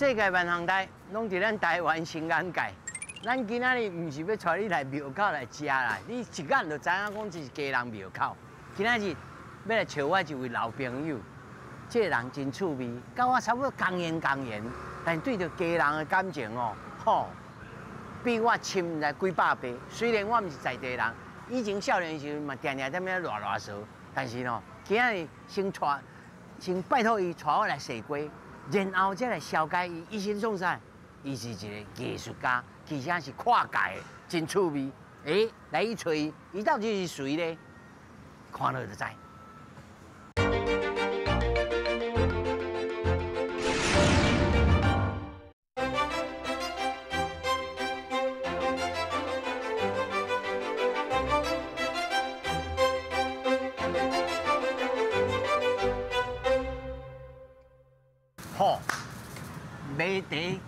世界万行代，攏佇咱台灣新眼界。咱今仔日毋是欲帶你來廟口來食啦，你一眼就知影講這是基隆廟口。今仔日欲來揣我一位老朋友，這个人真趣味，佮我差不多仝年仝年，但對著基隆的感情哦，吼，比我深來幾百倍。雖然我毋是在地人，以前少年時陣嘛，定定踮遐賴賴趖，但是吼，今仔日先帶，先拜託伊帶我來踅街，然後才來紹介伊。伊是創啥？伊是一个藝術家，而且是跨界的，真趣味。欸，來去揣伊，伊到底是誰咧？看落就知。吼，賣茶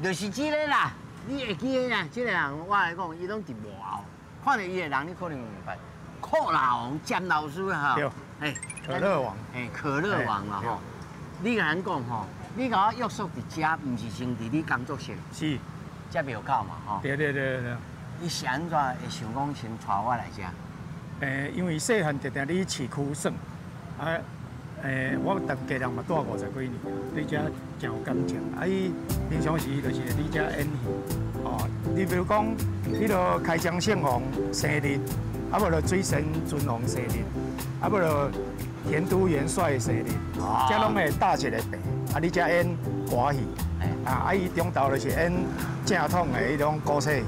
就是這个啦，你會記得啦？這个人我來講，伊攏佇幕後，看著伊的人，你可能會明白。可樂王詹老師哈，對，欸，可樂王，欸，可樂王啦吼。你共咱講吼，你共我約束佇遮，毋是先佇你工作室，是，遮廟口嘛吼。對對對對。你是按怎會想講先帶我來遮？欸，因為細漢常常佇市區耍，啊，欸，我佇基隆嘛住五十幾年，對遮誠有感情。啊，伊平常時就是佇遮演戲，哦，你比如講，彼个開江聖王生日，啊無就水神尊王生日，啊無就田都元帥生日，遮攏會搭一個棚，啊，你遮演歌戲，啊，伊中晝就是演正統的彼種古仔戲，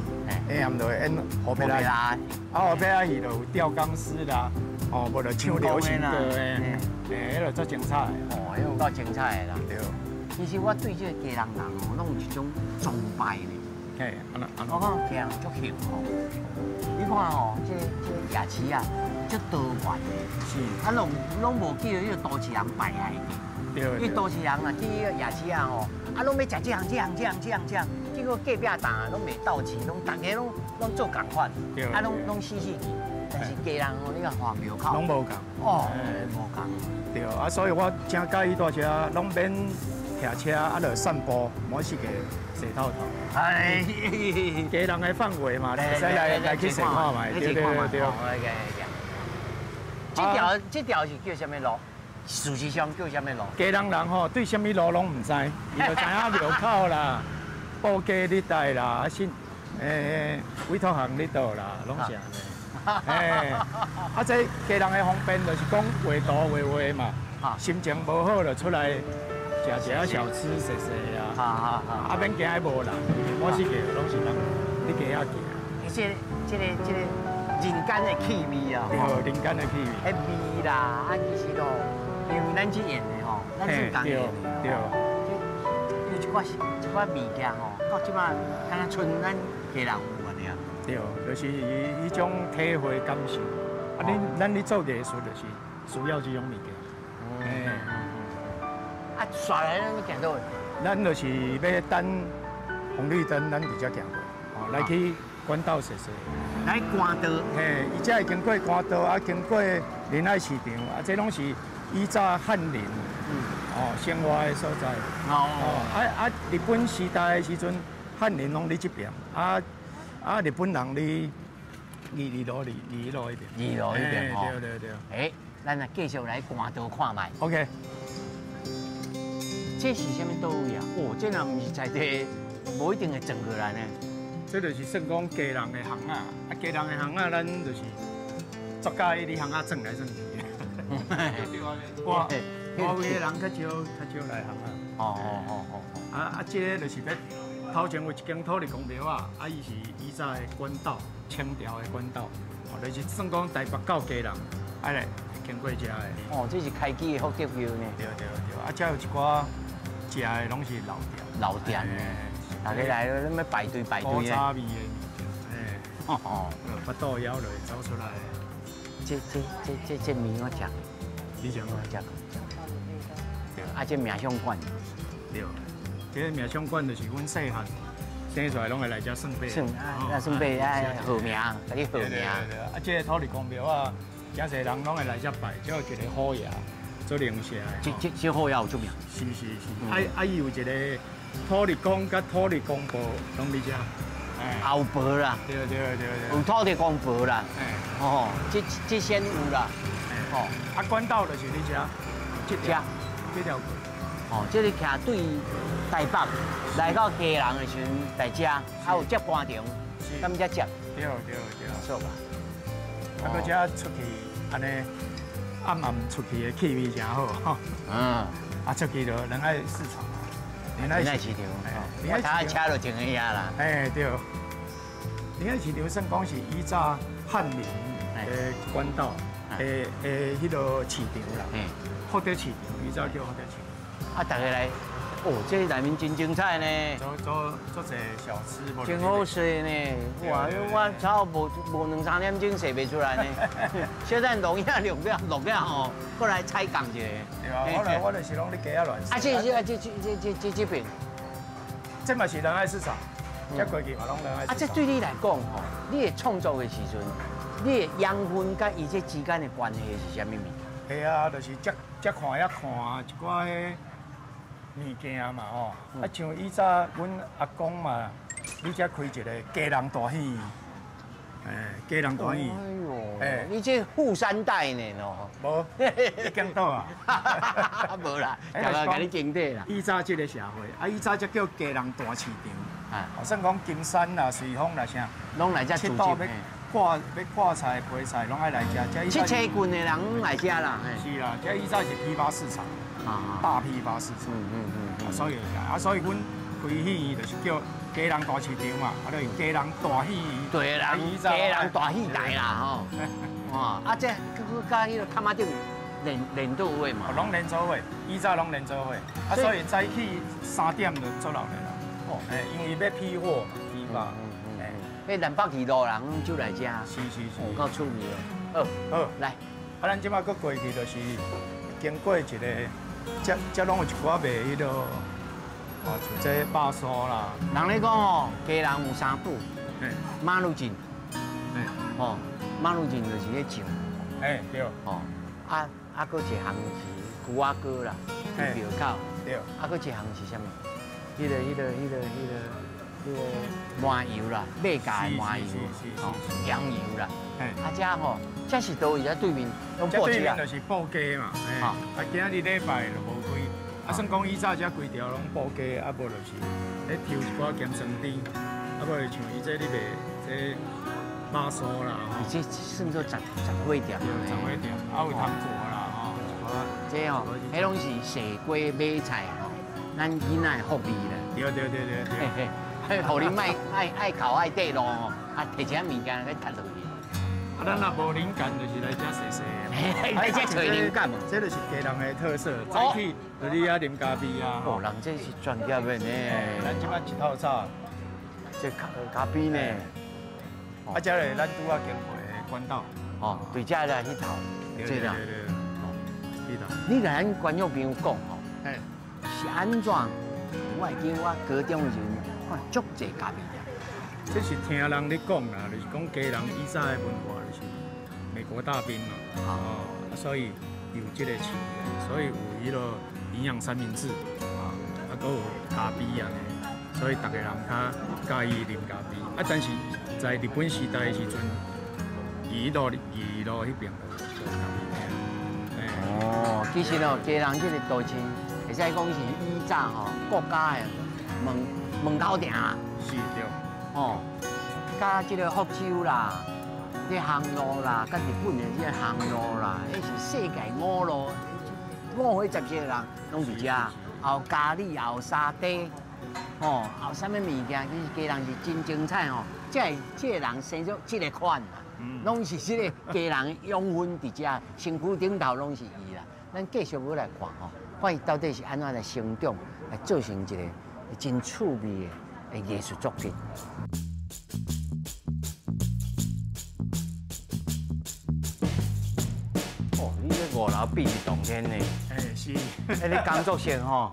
下暗就會演虎皮仔，啊，虎皮仔戲就有吊鋼絲啦，哦，無就唱流行歌的，欸，彼个足精彩的。哦，彼有夠精彩的啦。對。其實我對這个基隆人哦，攏有一種崇拜呢。嘿，按怎按怎？我感覺基隆足幸福。你看吼，這个夜市啊，足多元的。是。啊，攏攏無去彼个都市人排來的。對。因為都市人啊，去彼个夜市啊吼，啊，攏欲食這項這項這項這項這項，結果隔壁檔攏袂鬥市，攏逐家攏攏做仝款，啊，攏攏死死去。但是基隆哦，你看看廟口。攏無仝。哦，無仝。對，啊，所以我誠佮意蹛遮，攏免騎車，啊，就散步，滿四界踅透透。哎，基隆的範圍嘛，會使來來去踅看覓，對對對。這條這條是叫啥物路？事實上叫啥物路？基隆人吼對啥物路攏毋知，伊就知影廟口啦、布街佇佗啦、啊信，欸，委託行佇佗啦，攏是按呢。欸，啊，這基隆的方便就是講畫圖畫畫嘛，心情無好就出來食一下小吃，踅踅啊，啊免驚無人，滿世界攏是人佇街仔行。這个、這个、這个人間的氣味啊，對，人間的氣味。彼味啦，啊，其實都因為咱這演的吼，咱是仝演的，對。有一寡一寡物件吼，到這擺敢若賰咱基隆有按呢啊。對，就是彼種體會感受。啊，恁咱咧做藝術就是需要這種物件。欸。啊，紲來咱欲行佗位？咱就是欲等紅綠燈，咱佇遮行過，哦，來去官道踅踅。來官道。嘿，伊遮會經過官道，啊，經過仁愛市場，啊，這攏是以早漢人，哦，生活的所在。哦。啊啊，日本時代的時陣，漢人攏佇這邊，啊啊，日本人佇二二路、二二路彼邊。二路彼邊吼。對對對。欸，咱來繼續來官道看覓。 OK。這是啥物佗位啊？哦，這若毋是在地，無一定會轉過來呢。這就是算講基隆的巷仔，啊，基隆的巷仔，咱就是足佮意佇巷仔轉來轉去。我外圍的人較少，較少來巷仔。哦哦哦哦。啊啊，這个就是欲頭前有一間土地公廟啊，啊，伊是以早的管道，清朝的管道，哦，就是算講台北到基隆，愛來經過遮的。哦，這是開基的福德廟呢。對對對，啊，遮有一寡食的攏是老店。老店。大家來攏欲排隊排隊的。古早味的物件，欸，哦，腹肚枵就會走出來。這這這這這麵我食。你食過？食過。對。啊，這名相館。對。這個名相館就是阮細漢生出來攏會來遮算八。算啊，算八啊，號名，共你號名。對對。啊，這个土地公廟啊，誠濟人攏會來遮拜，這有一个虎爺做靈社的。這這這虎爺有出名。是是是。啊啊，伊有一个土地公佮土地公婆攏佇遮。后婆啦。對對對對。有土地公婆啦。哦，這先有啦。哦，啊，管道就是佇遮，這條，這條。哦，這個徛對台北來到基隆的時陣，來遮啊有接官場，踮遮接。對對對。錯吧？啊，閣遮出去按呢，暗暗出去的氣味誠好吼。嗯。啊，出去就仁愛市場。仁愛市場。我頭車就停佇遐啦。哎，對。仁愛市場算講是以早漢民的管道的彼个市場啦。福德市場，以早叫福德市場。啊，大家來，哦，這內面真精彩呢。做做濟小吃，真好食呢。哇，我差無無兩三點鐘踅袂出來呢。小等落遐落了落了吼，過來採購一下。對啊，我就是攏咧街仔亂。啊，這這邊，這嘛是仁愛市場，這過去嘛攏仁愛市場。啊，這對你來講吼，你會創作的時陣，你的養分佮伊這之間的關係是啥物物件？係啊，就是這這看遐看一寡彼。物件嘛吼，啊像以早阮阿公嘛，你遮開一個基隆大戲院，哎，基隆大戲院，哎呦，哎，你這富三代呢喏？無，已經倒啊，無啦，大家共你爭底啦。以早這個社會，啊，以早才叫基隆大市場，啊，算講金山啦、瑞豐啦啥，攏來遮聚集。要掛菜、皮菜，攏愛來遮。七星郡的人攏來遮啦。是啦，這以早是批發市場。大批發市場，所以啊，所以阮開戲院就是叫基隆大市場嘛，啊，就是基隆大戲院。對啦，基隆大戲台啦，吼。哇，啊，這閣佮彼個崁仔頂連做伙嘛。攏連做伙，以早攏連做伙，啊，所以早起3點就做落來啦。哦，因為欲批貨嘛，批發。彼南北二路人攏走來遮。是是是。有夠趣味的。好，好，來。啊，咱這擺閣過去就是經過一個。這這攏有一寡賣彼个，哦，像這肉酥啦。人咧講哦，基隆有三寶，馬路鎮，哦，馬路鎮就是彼醬，哎對，哦，啊啊，閣一項是龜仔糕啦，佇廟口，對，啊，閣一項是啥物？彼个麻油啦，馬甲的麻油，哦，羊油啦，啊，這吼。這是佗位？這對面攏布置啊。這對面就是布街嘛，啊，今仔日禮拜就無開。啊，算講以早這規條攏布街，啊，無就是咧抽一寡鹹酸甜，啊，無就像伊這咧賣這肉酥啦，吼。這算做雜貨店。對，雜貨店，啊有糖果啦，吼，一寡。這吼，彼攏是踅街買菜吼，咱囡仔的福利啦。對對對對對。嘿，予恁莫愛哭愛綴路吼，啊，提一下物件去踢落去。啊，咱若無靈感，就是來遮踅踅。來遮揣靈感。這就是基隆的特色。早起就你遐啉咖啡啊。哦，人這是專業的呢。咱這擺一透早，這咖啡呢。啊，這裡咱拄仔經過的管道。哦，對，這來彼頭。對對對。哦，彼頭。你共咱觀眾朋友講吼，是按怎？我會記我高中的時陣看足濟咖啡店。這是聽人咧講啦，就是講基隆以早的文化就是美國大兵嘛，哦，所以有這個市，所以有彼个營養三明治，啊，啊，閣有咖啡啊，所以逐个人較佮意啉咖啡。啊，但是在日本時代的時陣，二路彼邊就有咖啡店。哦，其實哦，基隆這個都市，會使講是以早吼國家的門口埕。是對。哦，佮這個福州啦，這航路啦，佮日本的這個航路啦，彼是世界五路，五花十四个人攏佇遮，也有咖喱，也有沙嗲，吼，也有啥物物件，其實基隆是真精彩吼。這個人生做這個款啦，攏是這個基隆養分佇遮，身軀頂頭攏是伊啦。咱繼續閣來看吼，看伊到底是按怎來成長，來做成一個真趣味的藝術作品。哦，你這五樓變是動天呢？哎，是。彼个工作室吼，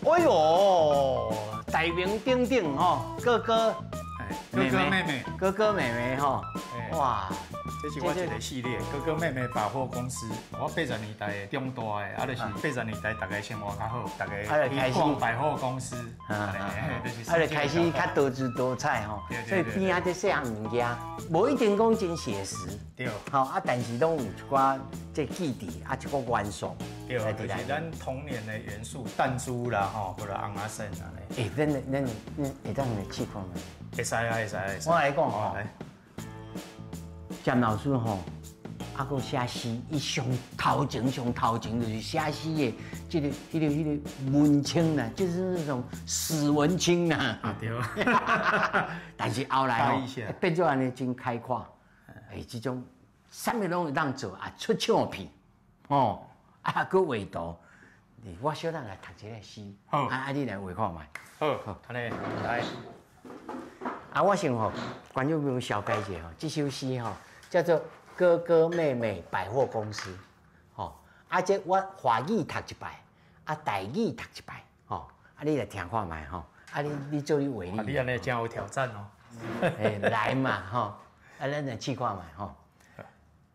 哎呦，大名鼎鼎吼，哥哥，哥哥妹妹，哥哥妹妹吼，哇！這是我一個系列，哥哥妹妹百貨公司。我80年代長大的，啊，就是80年代大家生活較好，大家去逛百貨公司，啊，就開始較多姿多彩吼。所以邊仔這細項物件，無一定講真寫實，對，吼啊，但是攏有一寡這記憶啊，一寡元素。對，就是咱童年的元素，彈珠啦，吼，或者尪仔線按呢。欸，咱會當來試看覓？會使啊，會使，會使。我來講吼。蔣老師吼，啊，閣寫詩，伊上頭前上頭前就是寫詩的，這個、彼個、彼個文青啦，就是那種死文青啦。啊對。但是後來吼，變做按呢真開闊，欸，這種啥物攏會當做啊，出唱片，吼，啊，閣畫圖。我小等來讀一个詩，好，啊啊，你來畫看覓。好，好，按呢來。啊，我先予觀眾朋友紹介一下吼，這首詩吼叫做《哥哥妹妹百貨公司》，吼，啊，這我華語讀一擺，啊，台語讀一擺，吼，啊，你來聽看覓吼，啊，你做你畫你。你按呢真有挑戰哦。欸，來嘛，吼，啊，咱來試看覓吼。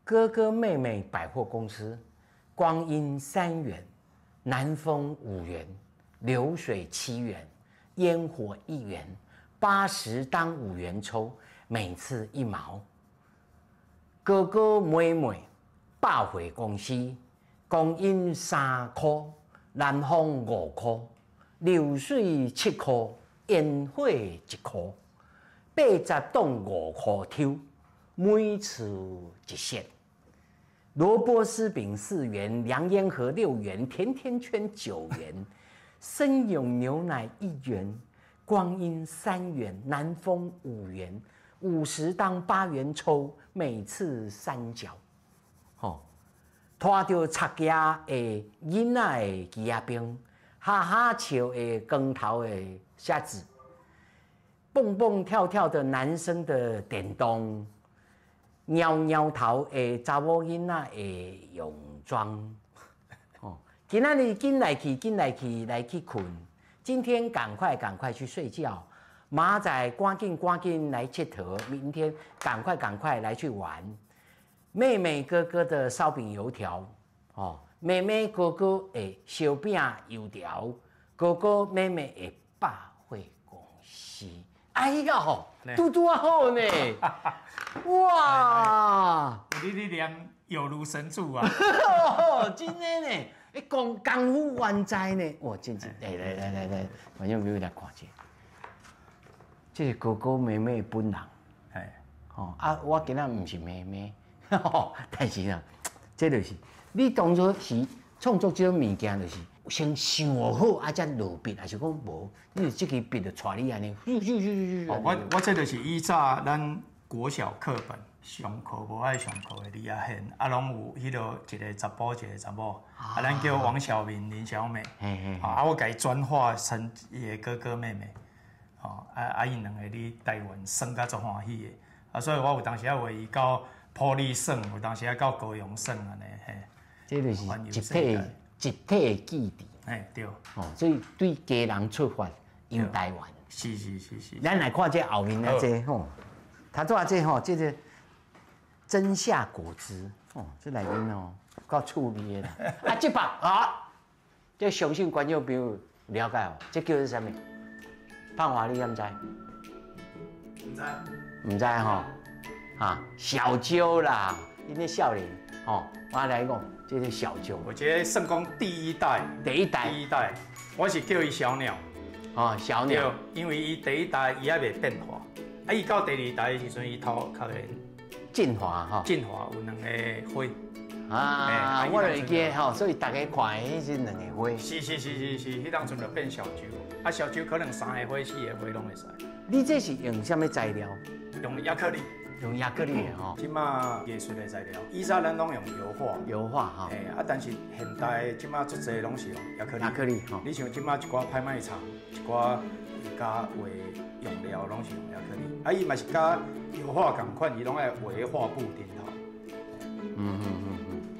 哥哥妹妹百貨公司，光陰3元，南風5元，流水7元，煙火1元，80當5元抽，每次1毛。哥哥妹妹百貨公司，光陰3箍，南風5箍，流水7箍，煙火1箍，80當5箍抽，每次1仙。蘿蔔絲餅4元，涼煙盒6元，甜甜圈9元，森永牛奶1元，光陰3元，南風5元，50當8元抽，每次3角。吼，拖著插架的囡仔的枝仔冰，哈哈笑的光頭的瞎子，蹦蹦跳跳的男生的電動，搖搖頭的查某囡仔的泳裝。哦，今仔日緊來去，緊來去，來去睏。今天趕快趕快去睡覺，明仔趕緊趕緊來𨑨迌，明天趕快趕快來去玩。妹妹哥哥的燒餅油條，哦，妹妹哥哥的燒餅油條，哥哥妹妹的百貨公司。哎呀吼，拄拄仔好呢！哇！你念有如神助啊！真的呢。你講功夫原在呢？哇，真真！來來來來來，觀眾朋友來看者，這是哥哥妹妹本人。哎，吼啊！我今仔毋是妹妹，但是啊，這就是你當初是創作這種物件，就是先想好啊，才落筆，還是講無？你就這支筆就帶你按呢？咻咻咻咻咻！我這就是依照咱國小課本。上課無愛上課的李亞賢，啊，攏有彼個一個查埔，一個查某，啊，咱叫王小明、林小美，啊，我共伊轉化成伊的哥哥妹妹，吼，啊啊，𪜶兩个佇台灣耍甲足歡喜的，啊，所以我有當時仔畫伊到埔里耍，有當時仔到高雄耍按呢，嘿。這就是集體集體的記憶。嘿，對。哦，所以對家人出發遊台灣。是是是是。咱來看這後面啊，這吼，頭拄仔這吼，這個。真夏果汁哦，這內面哦夠趣味的啦。啊，這把啊，這相信觀眾朋友了解哦，這叫做啥物？胖華，你敢知？毋知。毋知吼，啊，小蕉啦，𪜶咧少年吼，我來講，這個小蕉。我覺得算講第一代。第一代。第一代，我是叫伊小鳥。哦，小鳥。因為伊第一代伊猶未變化，啊，伊到第二代的時陣，伊頭較會。進化吼，進化有兩個花啊，我就會記吼，所以大家看的彼是兩個花。是是是是是，彼當陣就變小蕉，啊，小蕉可能三個花、四個花攏會使。你這是用啥物材料？用亞克力。用亞克力的吼。這馬藝術的材料，以前咱攏用油畫。油畫吼。嘿，啊，但是現代這馬足濟攏是用亞克力。亞克力吼。你像這馬一寡拍賣場，一寡畫家畫用料攏是用亞克力，啊，伊嘛是佮油畫仝款，伊攏愛畫畫布頂頭。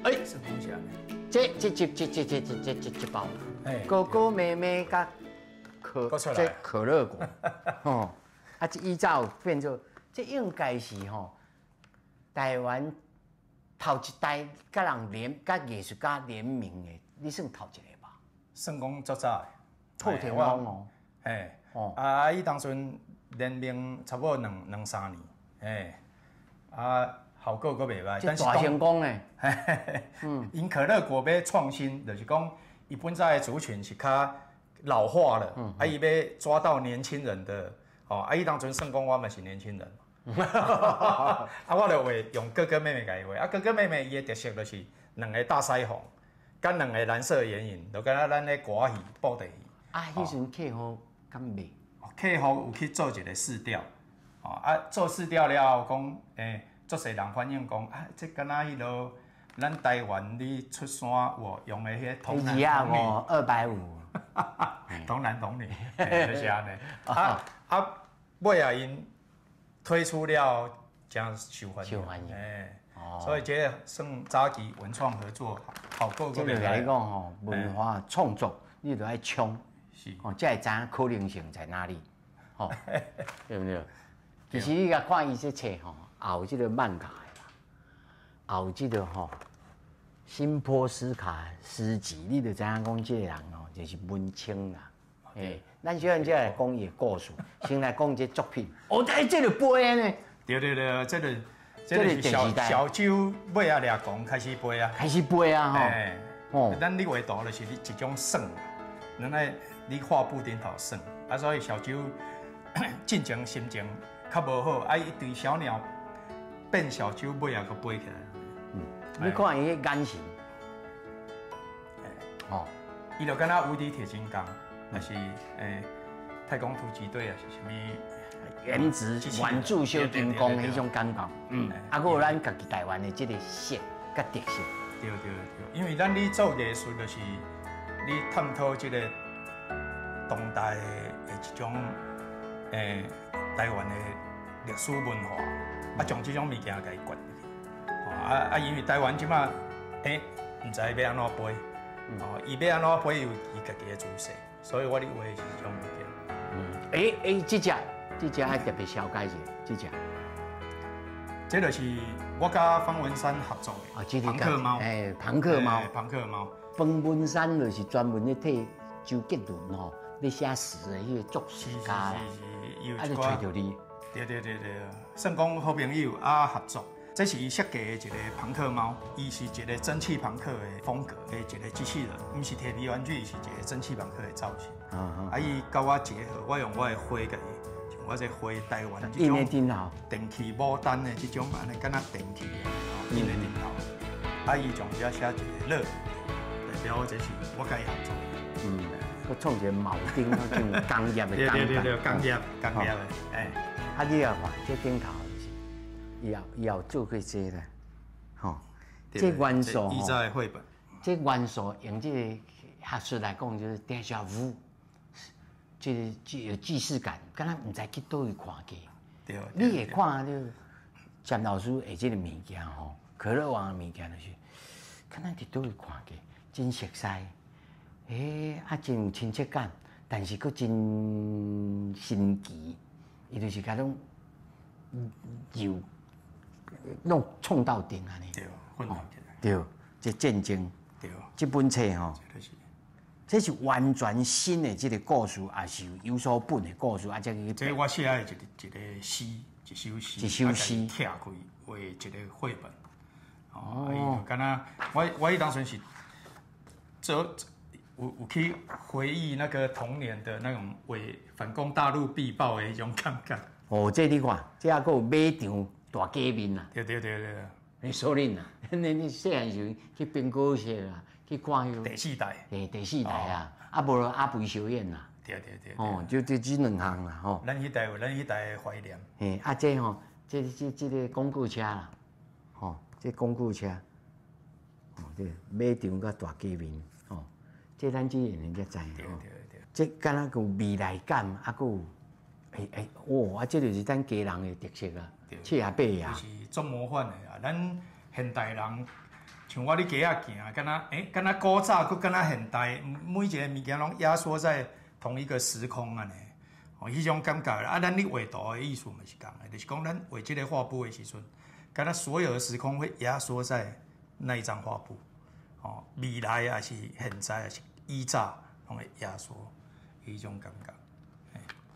欸，是講啥呢？這這這這這這這這這包，哥哥妹妹佮可這可樂果，吼，啊，這以早變做，這應該是吼，台灣頭一代佮人聯佮藝術家聯名的，你算頭一個吧？算講足早的。破天荒哦。嘿，啊，伊當陣聯名差不多兩三年，嘿，啊，效果閣袂䆀。這大成功呢。𪜶可樂果欲創新，就是講伊本在的族群是較老化了，啊，伊欲抓到年輕人的，哦，啊，伊當陣算講我嘛是年輕人，啊，我就畫用哥哥妹妹共伊畫，啊，哥哥妹妹伊的特色就是兩个大腮紅，佮兩个藍色眼影，就敢若咱咧歌仔戲、布袋戲。啊，彼時陣客戶敢買？客戶有去做一个試調，哦，啊，做試調了後講，足濟人反映講，啊，這敢若彼落咱台灣你出山有用的彼个童男童女，250，童男童女，就是按呢。啊啊，尾仔𪜶推出了，誠受歡迎。受歡迎。所以這算早期文創合作，效果這就共你講吼，文化創作你著愛衝，哦，才會知影可能性在哪裡，吼，對毋對？其實你共看伊這冊吼，也有這个漫畫的啦，也有這个吼辛波斯卡詩集，你就知影講這个人吼就是文青啦。咱小陣才來講伊的故事，先來講這作品。哦，這就飛呢？對對對，這個是小小酒尾仔掠狂開始飛啊！開始飛啊！吼，哦，咱你畫圖就是你一種耍，咱愛你畫布頂頭耍，啊，所以小酒進前心情較無好，啊，一堆小鳥變小酒尾仔閣飛起來。嗯，你看伊彼眼神，哦，伊就敢若無敵鐵金剛，抑是太空突擊隊啊，是啥物？原子原子小金剛彼種感覺。嗯，啊，閣有咱家己台灣的這个色佮特色。對對對，因為咱咧做藝術，就是你探討這个當代的一種台灣的歷史文化，啊，將這種物件共伊灌入去。啊啊，因為台灣這馬毋知欲按怎飛，哦，伊欲按怎飛有伊家己的姿勢，所以我咧畫的是這種物件。嗯，這隻愛特別紹介一下，這隻。這就是我佮方文山合作的龐克貓。龐克貓。龐克貓。方文山就是專門咧替周杰倫吼咧寫詞的彼个作詞家啦。啊，就揣著你。對對對對，算講好朋友啊合作。這是伊設計的一个龐克貓，伊是一个蒸汽朋克的風格的一个機器人，毋是鐵皮玩具，是一个蒸汽朋克的造型。啊，伊佮我結合，我用我的花共伊，像我這花台灣這種電氣牡丹的這種按呢，敢若電器的，印佇頂頭。啊，伊從遮寫一個樂，代表這是我佮伊合作。嗯，閣創一個鉚釘，像工業的。對對對對，工業工業的，欸。啊，你也看這頂頭。伊也有做過這个啦，吼，這元素吼，這元素用這個學術來講，就是 déjà vu，這個有既視感，敢若毋知去佗位看過。對。你會看著詹老師畫這个物件吼，可樂王的物件就是，敢若佇佗位看過，真熟似，啊，真有親切感，但是閣真新奇，伊就是共攏有。攏創鬥陣按呢，對，混合起來。對，這戰爭，對，這本冊吼，這是完全新的這个故事，抑是有所本的故事，啊，這個。這我寫的一个詩，一首詩，一首詩，拆開畫一个繪本。哦，敢若我彼當陣是做有去回憶那個童年的那種為反攻大陸必報的彼種感覺。哦，這你看，這猶閣有馬場。大假面啦，對對對對，你所以啊，你細漢時陣去蘋果社啊，去看彼个第四代，第四代啊，啊無阿肥小燕啦，對對對，哦，就這兩項啦，吼。咱彼代有咱彼代的懷念。嘿，啊這吼，這个廣告車啦，吼，這廣告車，哦，這馬場佮大假面，吼，這咱這年才知，對對對，這敢若有未來感，啊閣有，哦，啊這就是咱家人的特色啊。七啊八啊，就是足魔幻的啊！咱現代人像我咧街仔行，敢若敢若古早，閣敢若現代，每一個物件攏壓縮在同一個時空按呢。哦，彼種感覺啊！咱咧畫圖的意思嘛是仝的，就是講咱畫這个畫布的時陣，敢若所有的時空會壓縮在那一張畫布，哦，未來還是現在還是以早，攏會壓縮，彼種感覺。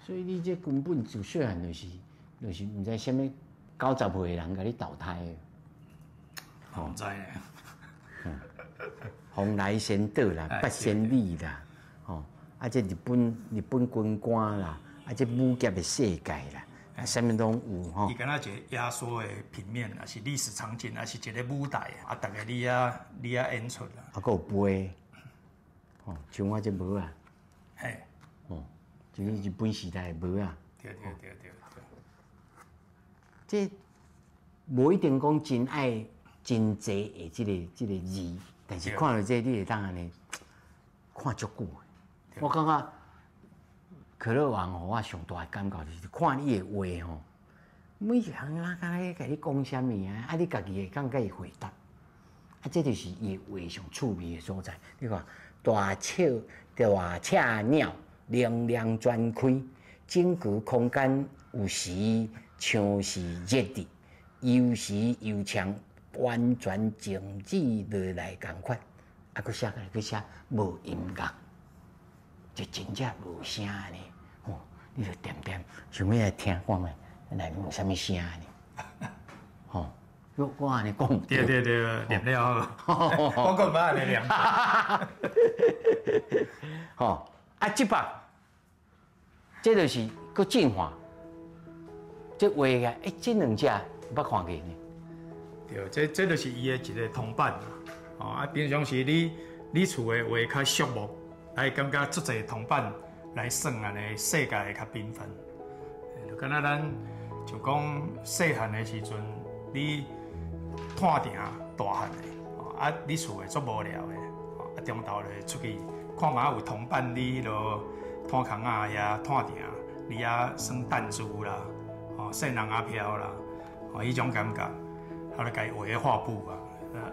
所以你這根本自細漢就是毋知啥物90歲的人共你投胎的。毋知呢。蓬萊仙島啦，八仙里啦，吼，啊，這日本軍官啦，啊，這武俠的世界啦，啊，啥物攏有吼。伊敢若一個壓縮的平面，抑是歷史場景，抑是一個舞台，啊，逐个你遐演出啦。啊，閣有杯，吼，像我這帽仔。吼，就是日本時代的帽仔。對對對對對。這無一定講真愛真濟的這個字，但是看著這個，你會當按呢看足久的。我感覺可樂王予我上大的感覺就是看伊的畫吼，每一項仔敢若咧共你講啥物啊，啊，你家己會感覺伊回答，啊，這就是伊的畫上趣味的所在。你看大赤大赤鳥能量全開，整個空間有時像是熱的，有時又像完全靜止落來仝款，啊，閣寫落來，閣寫無音樂，就真正無聲呢。吼，你就恬恬想欲來聽看覓，內面有啥物聲呢？吼，我按呢講。對對對，念了好，我閣毋捌按呢念。吼，啊，這幅，這就是閣進化，這畫起來，欸，這兩隻捌看過呢？對，這就是伊的一個銅板啦。哦，啊，平常時你厝的畫較肅穆，會感覺足濟銅板來耍按呢，世界會較繽紛。就敢若咱就講細漢的時陣，你湠埕大漢的，啊，你厝會足無聊的，啊，中晝就出去看覓有銅板，你彼落湠空仔遐湠埕，你遐耍彈珠啦，哦，踅人仔飄啦，哦，彼種感覺，啊，就共伊畫畫布啊，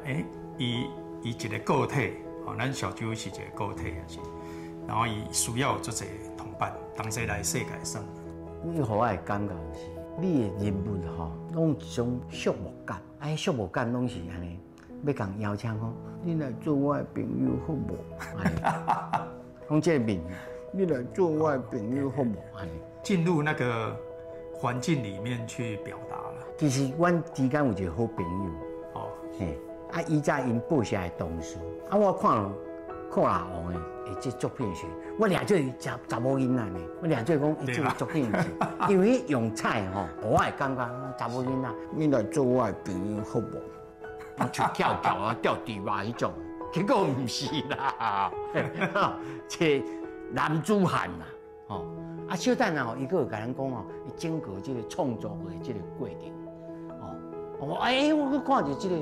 欸，伊一個個體，哦，咱小周是一個個體也是，然後伊需要有足濟同伴，同齊來世界耍。你予我的感覺是，你的人物吼，攏一種肅穆感，啊，彼肅穆感攏是按呢，欲共邀請講，你來做我的朋友好無？講這個面，你來做我的朋友好無？按呢。進入那個環境裡面去表達啦。其實阮之間有一個好朋友，嘿，啊，以前𪜶報社的同事，啊，我看柯拉王的這作品時，我掠做伊查某囡仔呢，我掠做講伊這個作品是，因為用彩吼，我會感覺查某囡仔，你來做我的朋友好無？手翹翹啊，吊豬肉彼種，結果毋是啦，這男子漢啦，吼，啊，小等下吼，伊閣會共咱講吼，伊整個這個創作的這個過程，哦，我欸，我閣看著這個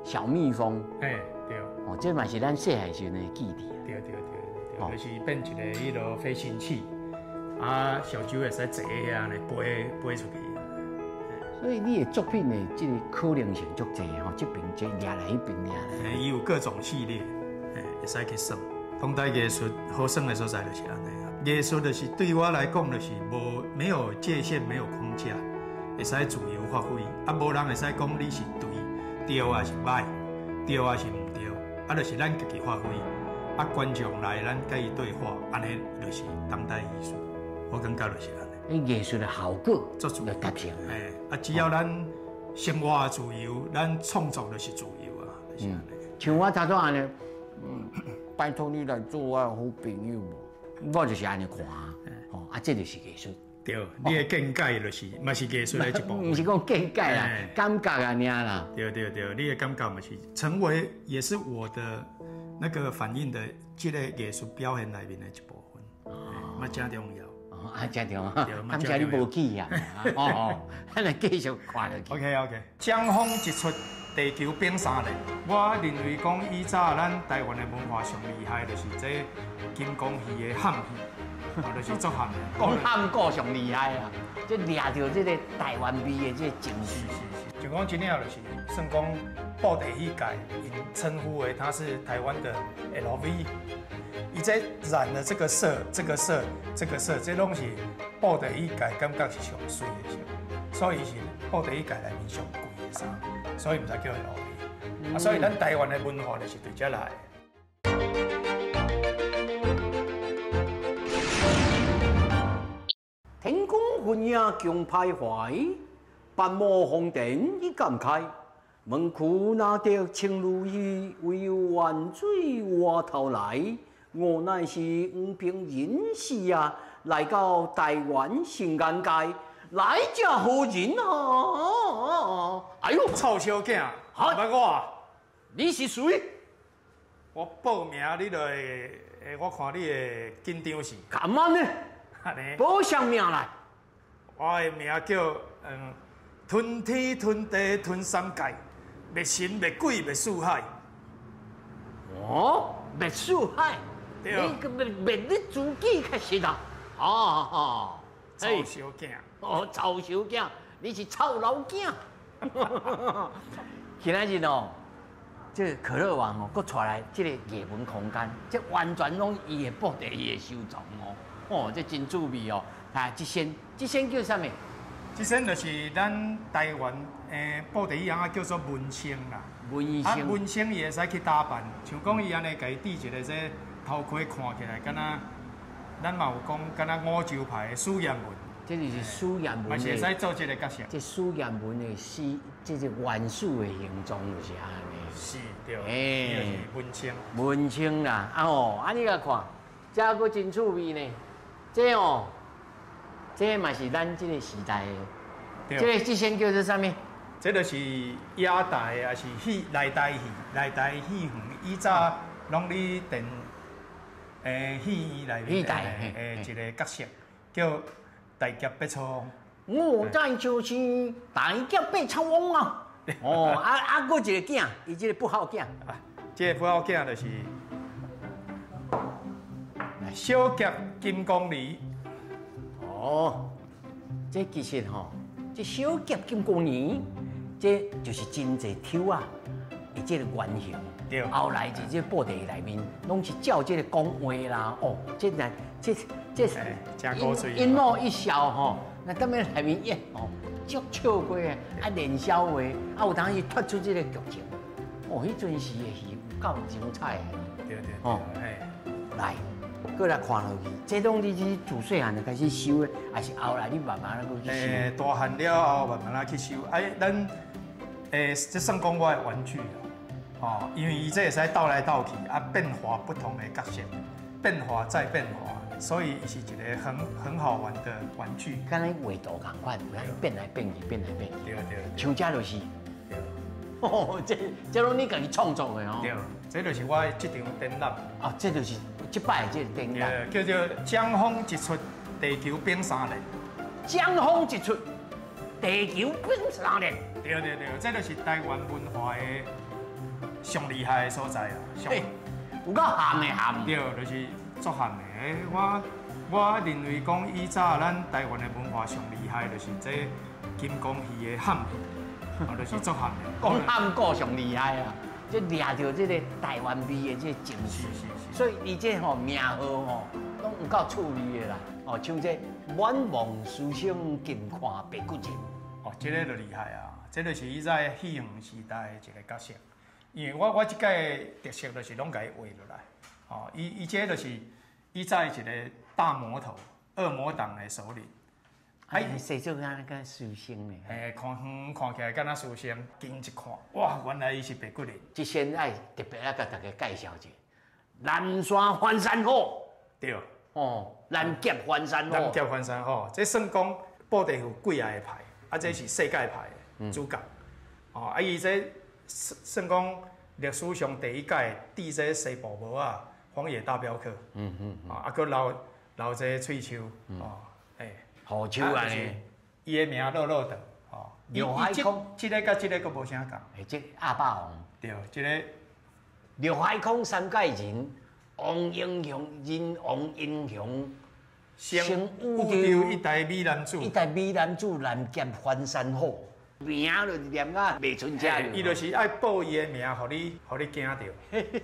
小蜜蜂，嘿，對，哦，這嘛是咱細漢時陣的記憶啊。對對對對，就是變一個彼落飛行器，啊，小周會使坐遐呢飛飛出去。所以你的作品的這個可能性足濟吼，這邊這掠來，彼邊掠來。伊有各種系列，會使去耍。當代藝術好耍的所在就是按呢啊。藝術就是對我來講，就是無沒有界限，沒有框架，會使自由發揮。啊，無人會使講你是對，對抑是䆀，對抑是毋對，啊，就是咱家己發揮。啊，觀眾來，咱佮伊對話，按呢就是當代藝術。我感覺就是按呢。藝術的效果足自就達成。欸，啊，只要咱生活自由，咱創作就是自由啊，就是按呢。像我頭拄按呢，拜託你來做我的好朋友無？我就是按呢看，吼，啊，這就是藝術。對，你的見解就是嘛是藝術的一部分。毋是講見解啦，感覺按呢啦。對對對，你的感覺嘛是成為，也是我的那個反映的這個藝術表現內面的一部分，嘛真重要。啊，真重要，感謝你無去啊！哦哦，咱來繼續看落去。 OK OK，江風一出，地球變三輪。我認為講以早咱台灣的文化上厲害，就是這金光戲的喊戲，就是足喊的。講喊歌上厲害啊！這掠著這個台灣味的這個情緒。是是是，就講真正就是算講布袋戲界，𪜶稱呼為他是台灣的 LV。伊這染了這個色、這個色、這個色，這攏是布袋戲界感覺是上媠的色，所以是布袋戲界內面上貴的。所以毋知叫伊鱷魚。啊，所以咱台灣的文化就是對遮來的。天公雲影強徘徊，八畝紅田一感慨。門區若得青如意，唯有萬水我頭來。我乃是黃平人士啊，來到台灣新眼界，來者何人啊？哎呦，臭小囝，捌我？你是誰？我報名你就會，我看你會緊張死。幹嘛呢？報啥名來？我的名叫吞天吞地吞三界，滅神滅鬼滅四海。哦，滅四海。你個滅滅你自己較實啊！啊，臭小囝。哦，臭小囝，你是臭老囝。今仔日哦，這個可樂王哦，閣帶來這個藝文空間，這完全攏伊的布袋戲的收藏哦。哦，這真趣味哦。啊，這先這先叫啥物？這先就是咱台灣布袋戲啊，叫做文生啦。文生。啊，文生伊會使去打扮，像講伊按呢共伊戴一個這頭盔，看起來敢若咱嘛有講敢若五洲派的史艷文。這就是史艷文。嘛是會使做這個角色。這史艷文的史，這個元始的形狀就是按呢。是，對。欸，就是文青。文青啦，啊吼，啊你來看，這閣真趣味呢。這哦，這嘛是咱這個時代的。這個這先叫做啥物？這就是野台，也是戲內台戲，內台戲園以早攏佇電戲院內面的一個角色，叫大俠八草王。我在就是大俠八草王啊！哦，啊啊，閣一個囝，伊這個不孝囝。啊，這個不孝囝就是小俠金剛狸。哦，這其實吼，這小俠金剛狸，這就是真濟抽仔的這個原型。對。後來佇這布袋戲內面，攏是照這個講話啦。哦，這來這這一鬧一笑吼，那踮咧內面演哦，足笑過的，啊連笑話，啊有當時脫出這個劇情。哦，彼陣時的戲有夠精彩的。對對。哦，來，閣來看落去，這攏你是自細漢就開始收的，還是後來你慢慢仔閣去收？大漢了後慢慢仔去收。哎，咱這算講我的玩具啦，哦，因為伊這會使鬥來鬥去，啊，變化不同的角色，變化再變化，所以伊是一個很好玩的玩具。敢若畫圖仝款，變來變去，變來變去。對對。像這就是。對。哦，這攏你家己創作的哦。對，這就是我的這場展覽。啊，這就是這擺的這個展覽。叫做江風一出，地球變三年。江風一出，地球變三年。對對對，這就是台灣文化的上厲害的所在啊！有夠鹹的鹹。對，就是足鹹的。我認為講以早咱台灣的文化上厲害，就是這金剛戲的喊戲，就是足鹹的。講喊歌上厲害啊！這掠著這個台灣味的這個精髓。是是是。所以伊這吼名號吼，攏有夠趣味的啦。哦，像這滿夢書生近看白骨精。哦，這個就厲害啊！這就是以早戲園時代的一個角色，因為我這屆特色就是攏共伊畫落來，哦，伊這就是以早一個大魔頭、惡魔黨的首領，哎，生做敢若書生呢？看遠看起來敢若書生，近一看，哇，原來伊是白骨人。這先愛特別愛共大家介紹一下，南山翻山虎。對。哦，南極翻山虎。南極翻山虎，這算講布袋戲有幾仔個派，啊，這是世界派的主角。哦，啊，伊這算講歷史上第一屆戴這西部帽仔，荒野大镖客。啊，閣留這喙鬚，哦，欸。好手啊！伊的名落落長，哦。劉海空，這個佮這個閣無啥仝。欸，這鴨霸王。對，這個。劉海空三界人，王英雄，人王英雄，成宇宙一代美男子。一代美男子，南剑翻山虎，名就念甲袂顺车。伊就是爱报伊的名，予你惊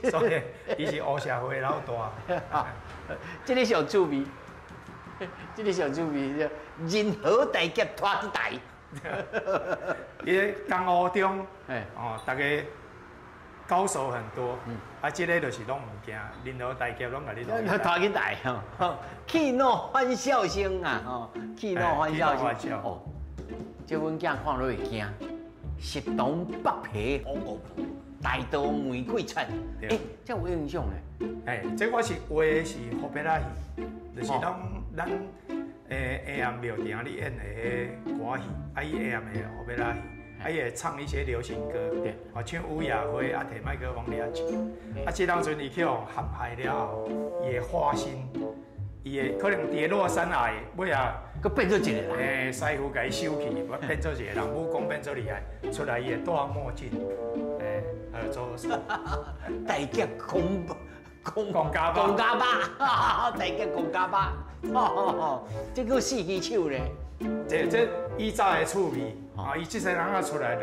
著，所以伊是黑社会老大。這个上趣味。這个上趣味，人和大侠拖去台。伊咧江湖中，哦，逐家高手很多，啊，這个就是攏毋驚，任何大俠攏共你拖去來吼，氣怒歡笑聲啊，吼，氣怒歡笑聲。哦，這阮囝看落會驚，十堂北皮虎五步，大刀玫瑰拳，欸，這有印象咧。欸，這我是畫的是虎別仔戲，就是攏咱下暗廟埕咧演的彼歌戲，啊，伊下暗的虎別仔戲。啊，伊會唱一些流行歌，哦，唱雨夜花，啊，提麥克風咧唱。啊，這當陣伊去予陷害了後，伊的化身，伊的可能佇落山後，尾仔，閣變做一個人。欸，師傅共伊收去，變做一個人，武功變做厲害，出來伊會戴墨鏡，欸，做大俠公公公家巴，公家巴，大俠公家巴，這叫四支手咧。這以早的趣味，啊，伊這世人仔出來就，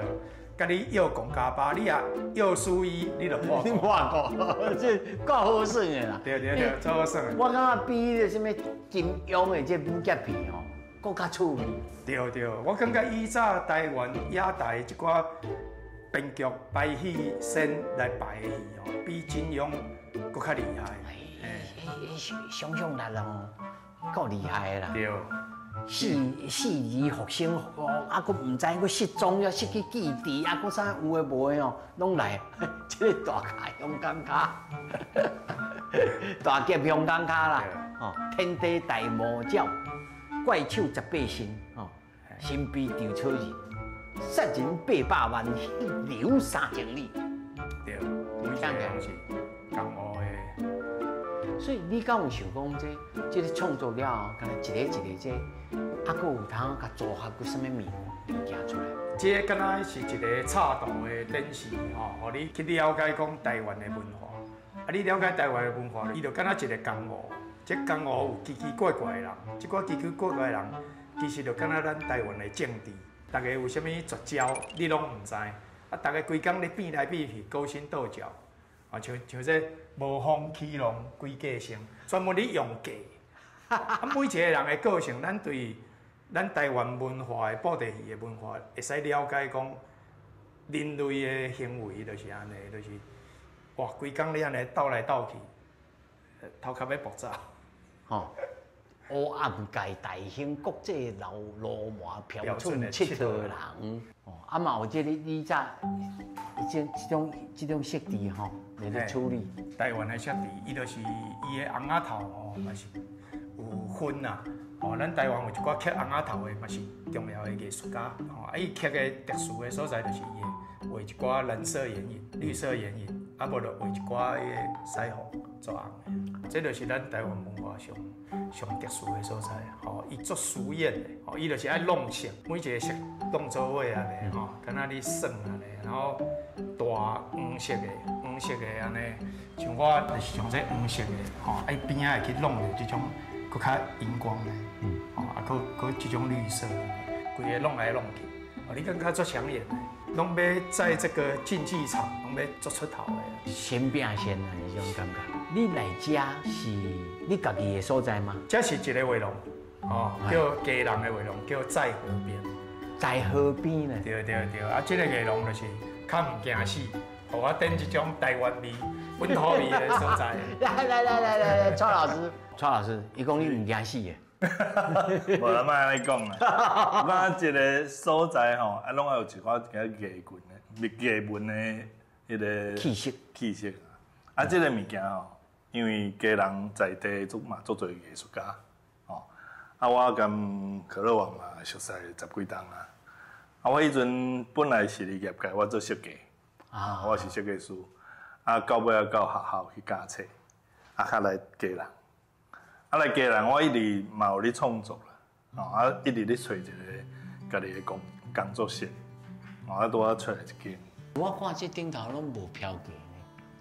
共你約戇家巴，你若約輸伊，你就破。你破過，這夠好耍的啦。對對對，足好耍的。我感覺比彼个啥物金庸的這武俠片吼，閣較趣味。對對，我感覺以早台灣野台這寡編劇排戲先來排的戲吼，比金庸閣較厲害。欸，想像力哦，夠厲害的啦。對。死死而復生，哦，啊，閣毋知閣失蹤，猶失去記憶，啊，閣啥有的無的哦，攏來。這个大俠香港跤，大俠香港跤啦，哦，天地大魔爪，怪手十八身，哦，身披稻草人，殺人800萬，血流3000里。對，每一個攏是江湖的。所以你敢有想講這這个創作了後，敢若一個一個這，啊，閣有通共組合閣啥物物件出來？這个敢若是一个插圖的展示吼，予你去了解講台灣的文化。啊，你了解台灣的文化，伊就敢若一个江湖。這江湖有奇奇怪怪的人，這寡奇奇怪怪的人，其實就敢若咱台灣的政治，逐家有啥物絕招，你攏毋知。啊，逐家規工咧變來變去，勾心鬥角。啊，像像這無風起浪鬼計生，專門咧用計。啊，每一個人的個性，咱對咱台灣文化的布袋戲的文化，會使了解講人類的行為就是按呢，就是哇，規工咧按呢鬥來鬥去，頭殼欲爆炸。吼，黑暗界大興國際流羅馬飄春𨑨迌人。哦，啊嘛有這个以早這種這種設置吼，來咧處理。台灣的設置，伊就是伊的尪仔頭吼，嘛是有分啦。哦，咱台灣有一寡刻尪仔頭的，嘛是重要的藝術家。吼，啊，伊刻的特殊的所在就是伊會畫一寡藍色眼影、綠色眼影，啊，無就畫一寡彼个彩虹做紅的。這就是咱台灣文化上上特殊的所在。吼，伊做實驗的，吼，伊就是愛弄色，每一个色弄做伙按呢，吼，敢若咧耍按呢，然後大黃色的、黃色的按呢，像我就是像這黃色的，吼，啊，伊邊仔會去弄著這種閣較熒光的，吼，啊，閣閣這種綠色，規个弄來弄去，哦，你感覺足搶眼的，攏欲在這個競技場，攏欲做出頭的。先拼先啊，這種感覺。你來這是你家己的所在嗎？這是一個畫廊，哦，叫基隆的畫廊，叫在河邊。在河邊呢？對對對，啊，這個藝廊就是較毋驚死，予我踮這種台灣味、本土味的所在。來來來來來來，蔡老師，蔡老師，伊講你毋驚死的。無啦，莫按呢講啦。我感覺一個所在吼，啊，攏愛有一寡較藝文的、藝文的彼个氣息。氣息。啊，這个物件吼，因為基隆在地足嘛足濟藝術家，吼。啊，我佮可樂王嘛熟似十幾冬啊。啊，我彼陣本來是佇業界，我做設計，啊，我是設計師。啊，到尾仔到學校去教冊，啊，較來基隆。啊，來基隆，我一直嘛有咧創作啦，哦，啊，一直咧揣一个家己的工工作室，哦，啊，拄仔揣來一間。我看這頂頭攏無標價呢，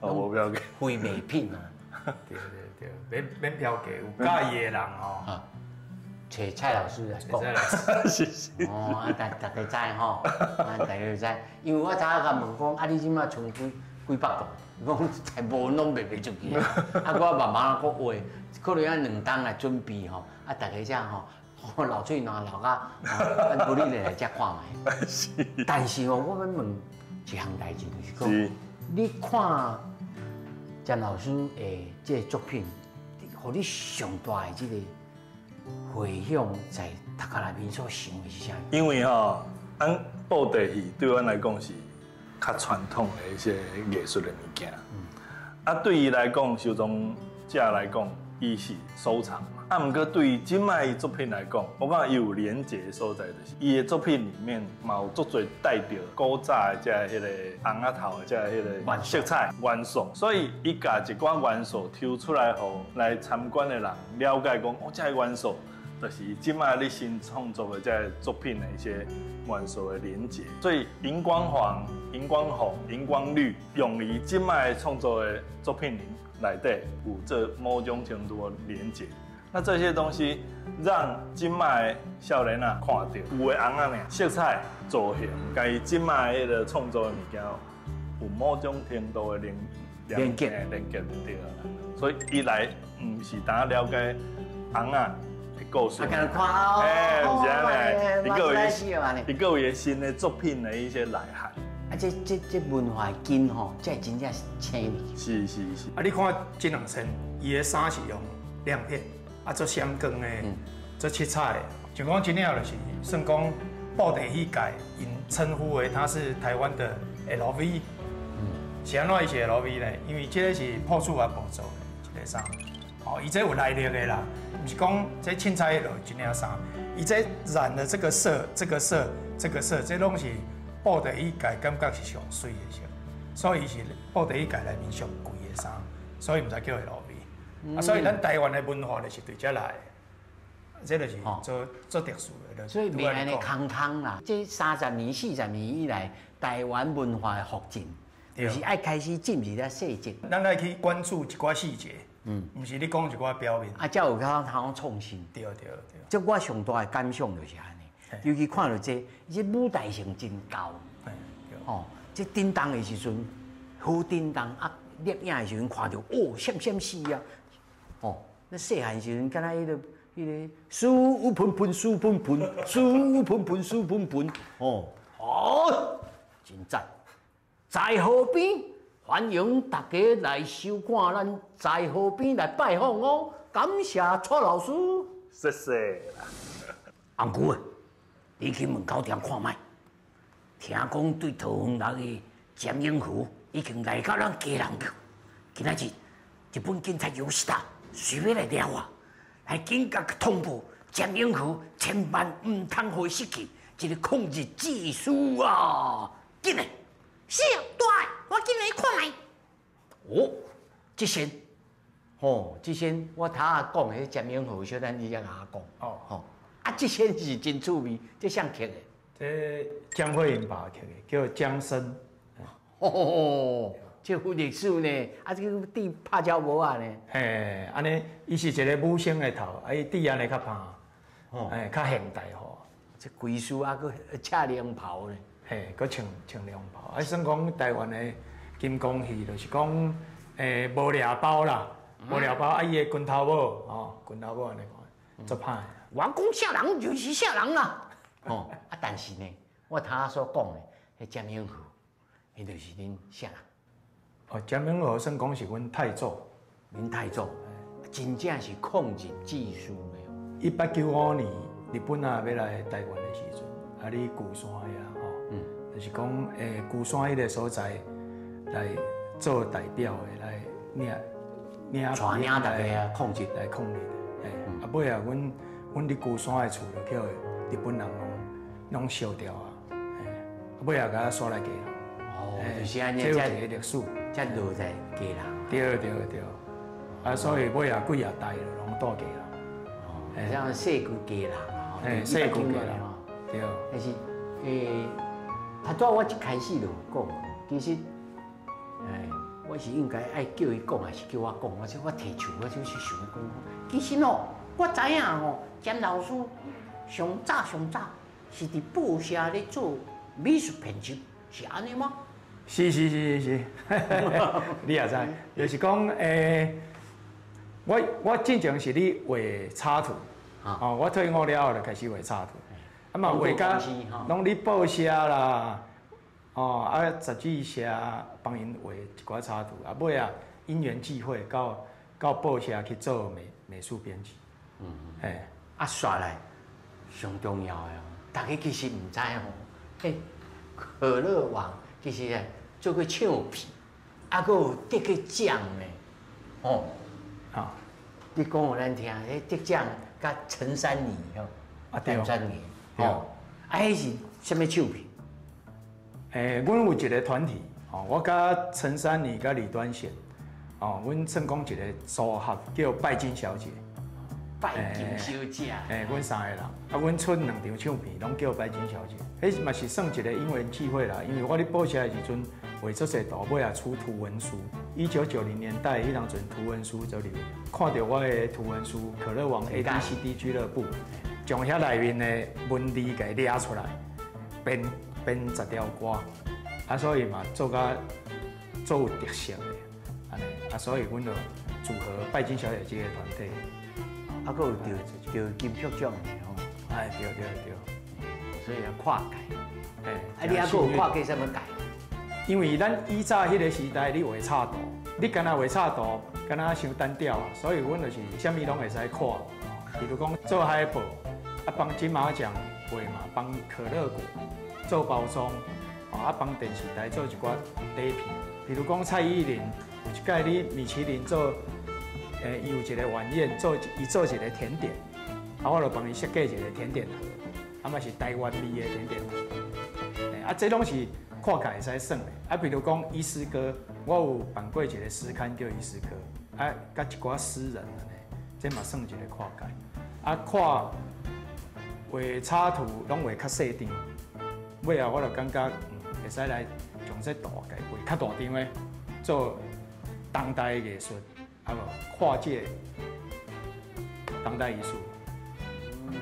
哦，無標價，非賣品啊。對對對，免免標價，有佮意的人吼。揣蔡老師來講。蔡老師，是是。哦，啊，逐逐家知吼，啊，逐家知，因為我頭仔共問講，啊，你這擺賰幾幾百個，伊講才無攏賣袂出去，啊，我慢慢閣畫，可能愛兩冬來準備吼，啊，逐家遮吼，流喙瀾流甲，咱無你來遮看覓。但是哦，我欲問一項代誌，就是講，你看詹老師的這個作品，予你上大的這個迴響，在頭殼內面所想的是啥？因為吼，咱布袋戲對阮來講是較傳統的一些藝術的物件。啊，對伊來講，收藏者來講，伊是收藏嘛。啊，毋過對這擺作品來講，我感覺伊有連結的所在，就是伊的作品裡面嘛有足濟帶著古早的這彼個尪仔頭的這彼個色彩元素，所以伊共一寡元素抽出來，予來參觀的人了解講，哦，這个元素就是這擺你新創作的這个作品的一些元素的連結。所以熒光黃、熒光紅、熒光綠，用於這擺創作的作品內底有這某種程度的連結。那這些東西讓這擺少年仔看著舊的尪仔呢，色彩造型，佮伊這擺彼个創作的物件有某種程度的連連結連結對啦。所以伊來毋是單了解尪仔的故事，啊，看哦，欸，毋是按呢，伊閣有伊新的作品的一些內涵。啊，這文化根吼，這真正是青。是是是。啊，你看這兩身，伊的衫是用亮片。啊，做閃光的，做七彩的，像講這領就是算講布袋戲界，𪜶稱呼為它是台灣的 LV。是按怎伊是 LV 呢？因為這个是朴厝仔布做的一个衫，哦，伊這有來歷的啦，毋是講這凊彩就一領衫，伊這染的這個色、這個色、這個色，這攏是布袋戲界感覺是上媠的色，所以伊是布袋戲界內面上貴的衫，所以毋知叫 LV。啊，所以咱台灣的文化就是對這來的，這就是做做特殊的。所以袂按呢空空啦，這30年、40年以來，台灣文化的復振，就是愛開始進入咧細節。咱愛去關注一寡細節，毋是你講一寡表面。啊，才有較通創新。對對對。這我上大的感想就是按呢，尤其看著這，這舞台性真高。哦，這叮當的時陣，好叮當啊！攝影的時陣看著，哦，閃閃死啊！哦，那細漢時陣，敢若彼個水噴噴，水噴噴，水噴噴，水噴噴，哦，哦，真讚！在河邊，歡迎大家來收看咱在河邊來拜訪哦。感謝蔡老師，謝謝啦。紅姑，你去門口店看覓，聽講對桃園來的詹永和已經來到咱基隆去。今仔日日本警察有事啦，隨欲來掠我，來緊急通報詹永和千萬毋通予伊失去這個抗日志士啊！緊來！是啊，大，我緊來看覓。哦，這先，吼，這先我頭仔講的詹永和，小等你才共我講。哦，吼，啊，這先是真趣味，這誰刻的？這江慧英爸刻的，叫江生。哦，這有歷史呢，啊，這個戴拍鳥帽仔呢。嘿，按呢，伊是一個武生的頭，啊，伊戴按呢較歹，哦，嘿，較現代化。這規師啊，閣赤龍袍呢。嘿，閣穿穿龍袍，啊，算講台灣的金光戲，就是講，無掠包啦，無掠包，啊，伊的拳頭帽，哦，拳頭帽按呢看，足歹。我講啥人就是啥人啦。哦，啊，但是呢，我頭仔所講的，彼詹永和，彼就是恁啥人？哦，詹永和算講是阮太祖，恁太祖，真正是抗日志士的。1895年，日本仔欲來台灣的時陣，啊，佇龜山遐吼，就是講，龜山彼个所在來做代表的，來領領帶領大家抗日來抗日的。嘿，啊，尾仔阮佇龜山的厝就予日本人攏燒掉啊！嘿，啊，尾仔共徙來基隆。哦，就是按呢，這有一个歷史，才落在基隆。對對對，啊，所以尾仔幾仔代就攏住基隆。哦，像世舊基隆啊，嘿，世舊基隆，對。但是，頭拄我一開始就有講，其實，我是應該愛叫伊講，還是叫我講？我說我提手，我就是想欲講。其實哦，我知影吼，詹老師上早上早是佇報社咧做美術編輯，是按呢嗎？是是是是是，你也知，就是講，我進前是咧畫插圖，哦，我退伍了後就開始畫插圖，啊嘛畫甲攏佇報社啦，哦啊雜誌社幫𪜶畫一寡插圖，啊尾啊因緣際會到報社去做美術編輯。嘿，啊煞來上重要的哦，大家其實毋知吼，彼可樂王其實做過唱片，啊，閣有得過獎呢，吼。你講予咱聽，彼得獎佮陳珊妮吼，陳珊妮，吼，啊，彼是啥物唱片？阮有一個團體，吼，我佮陳珊妮佮李端賢，哦，阮算講一個組合叫拜金小姐。拜金小姐。阮三個人，啊，阮出兩張唱片，攏叫拜金小姐。彼嘛是算一個因緣際會啦，因為我佇報社的時陣畫足濟圖，尾仔出圖文書。1990年代，彼當陣圖文書就流行，看著我的圖文書《可樂王 A B C D 俱樂部》，將遐內面的文字共伊掠出來，編編10條歌，啊，所以嘛做甲做有特色的，按呢，啊，所以阮就組合拜金小姐這個團體。啊，閣有得金曲獎的吼。哎，對對對。所以要跨界。啊，你還閣有跨過啥物界？因為咱以早彼個時代，你畫插圖，你干焦畫插圖，敢若傷單調啊，所以阮就是啥物攏會使看。比如講做海報，啊幫金馬獎畫嘛，幫可樂果做包裝，啊幫電視台做一寡底片。比如講蔡依林有一擺佇米其林做，伊有一個晚宴，做伊做一個甜點，啊我就幫伊設計一個甜點盒，啊嘛是台灣味的甜點盒，啊這攏是跨界會使算的。啊，比如講醫師哥，我有辦過一個詩刊叫醫師哥，啊，佮一寡詩人按呢，這嘛算一個跨界。啊，看畫插圖攏畫較細張，尾後我就感覺，會使來將這圖共畫較大張的，做當代藝術，啊無跨界當代藝術。對，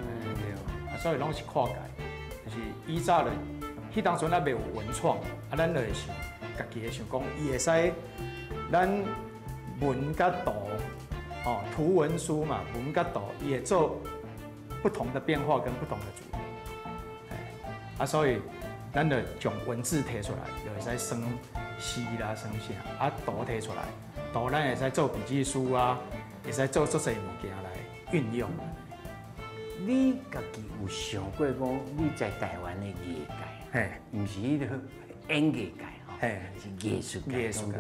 啊，所以攏是跨界，就是以早就。彼當陣還袂有文創，啊，咱就會想，家己會想講，伊會使咱文佮圖，哦，圖文書嘛，文佮圖，伊會做不同的變化跟不同的組合，啊，所以咱就將文字提出來，就會使算詩啦，算啥，啊，圖提出來，圖咱會使做筆記書啊，會使做足濟物件來運用。你家己有想過講，你在台灣的藝界？毋是彼个演藝界吼，是藝術界。藝術界。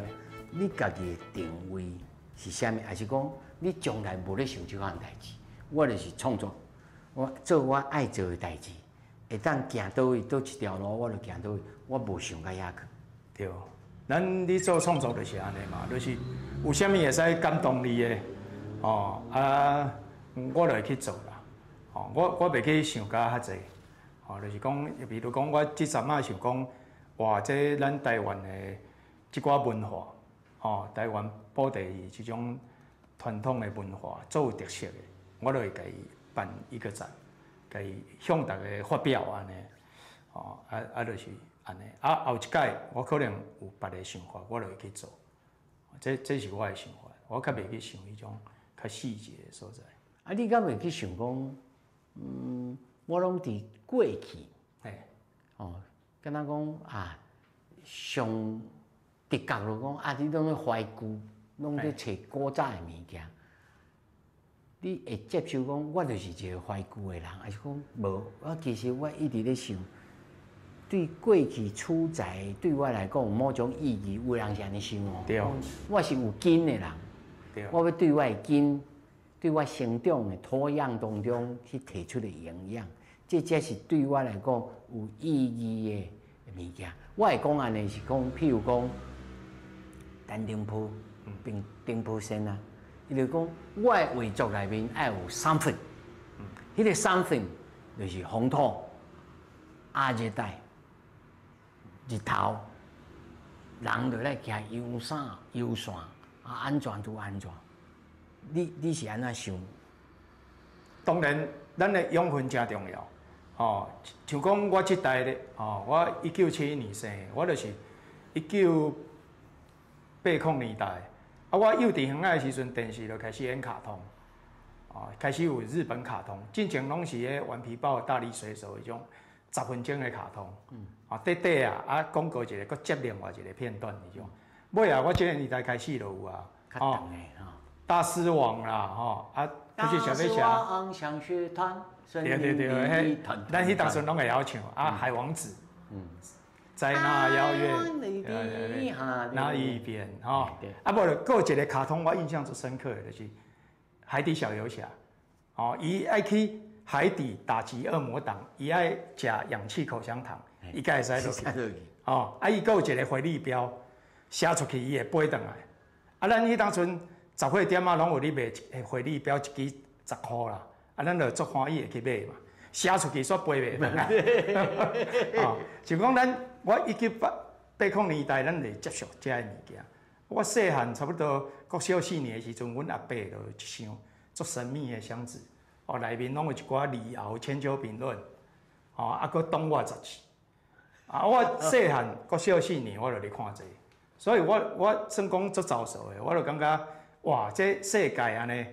你家己的定位是啥物？還是講你從來無咧想這款代誌？我就是創作，我做我愛做的代誌，會當行佗位，佗一條路，我就行佗位，我無想到遐去。對，咱咧做創作就是按呢嘛，就是有啥物會使感動你的，哦啊，我就會去做啦。哦，我袂去想甲較濟。哦，就是講，比如講，我這陣仔想講，哇，這咱台灣的這寡文化，哦，台灣布袋戲這種傳統的文化，足有特色的，我就會共伊辦一個展，共伊向大家發表按呢，哦，啊，就是按呢，啊，後一擺我可能有別个想法，我就會去做，這是我的想法，我較袂去想彼種較細節的所在。啊，你敢袂去想講，我攏佇過去，哦，敢若講啊，上直覺就講啊，你攏咧懷舊，攏咧揣古早的物件，你會接受講，我就是一個懷舊的人，還是講無？我其實我一直咧想，對過去取材對我來講有某種意義，有人是按呢想哦。我是有根的人，我欲對我的根，對我成長的土壤當中去提出的營養。這才是對我來講有意義的物件。我會講按呢是講，譬如講，陳澄波、丁波先啊，伊就講，我的畫作內面愛有 something，彼個 something 就是風土、亞熱帶、日頭，人就來徛陽傘、陽傘，啊，按怎就按怎。你是按怎想？當然，咱的養分誠重要。哦，像講我這代咧，哦，我1971年生，我就是1980年代。啊，我幼稚園仔的時陣，電視就開始演卡通。哦，開始有日本卡通，進前攏是彼頑皮豹、大力水手彼種10分鐘的卡通，啊，短短啊，啊，廣告一個，閣接另外一個片段彼種。尾啊，我這個年代開始就有啊，哦，大獅王啦，吼，啊，佢是小飛俠。想學團，對對對，彼咱彼當陣攏會曉唱啊，海王子，在那遙遠那一邊，吼，啊，無就閣有一個卡通，我印象最深刻的就是。海底小遊俠，哦，伊愛去海底打擊惡魔黨，伊愛食氧氣口香糖，伊才會使落去。哦，啊，伊閣有一個回力鏢，射出去伊會飛轉來。啊，咱彼當陣雜貨店仔攏有咧賣回力鏢，一支10箍啦。啊，咱就足歡喜會去買嘛，射出去煞飛袂轉來。哦，就講咱我1980年代，咱會接觸這个物件。我細漢差不多國小四年的時陣，阮阿伯就有一箱足神秘的箱子，哦，內面攏有一寡李敖千秋評論，哦，啊，閣黨外雜誌。啊，我細漢國小四年，我就咧看這個，所以我算講足早熟的，我就感覺哇，這世界按呢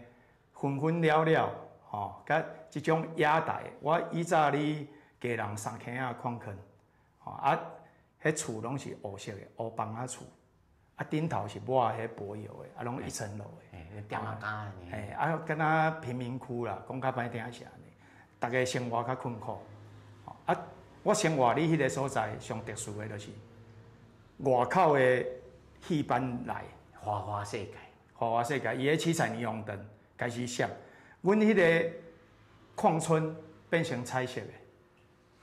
紛紛了了，吼，佮這種野台，我以早佇基隆三坑仔礦坑，吼啊，彼厝攏是烏色的烏枋仔厝。啊，頂頭是抹彼柏油的，啊，攏一層樓的，店仔家嘿，啊，敢若貧民窟啦，講較歹聽是按呢，逐家生活較困苦。啊，我生活佇彼個所在，上特殊的就是外口的戲班來，花花世界，花花世界，伊彼七彩霓虹燈開始閃，阮彼個礦村變成彩色的，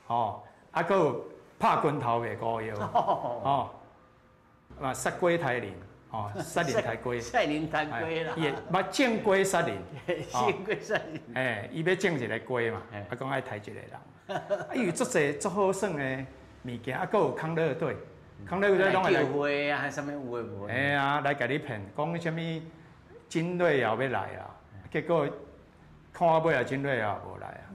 吼，啊，閣有拍拳頭賣膏藥，吼。啊，殺雞刣人，吼，殺人刣雞，殺人刣雞啦。伊會捌種雞殺人，種雞殺人。嘿，伊欲種一个雞嘛，啊，講愛刣一個人。啊，伊有足濟足好耍的物件，啊，閣有康樂隊，康樂隊攏會來叫花啊，啥物有的無的。嘿啊，來共你騙，講啥物精銳也欲來啊，結果看到尾啊，精銳也無來啊。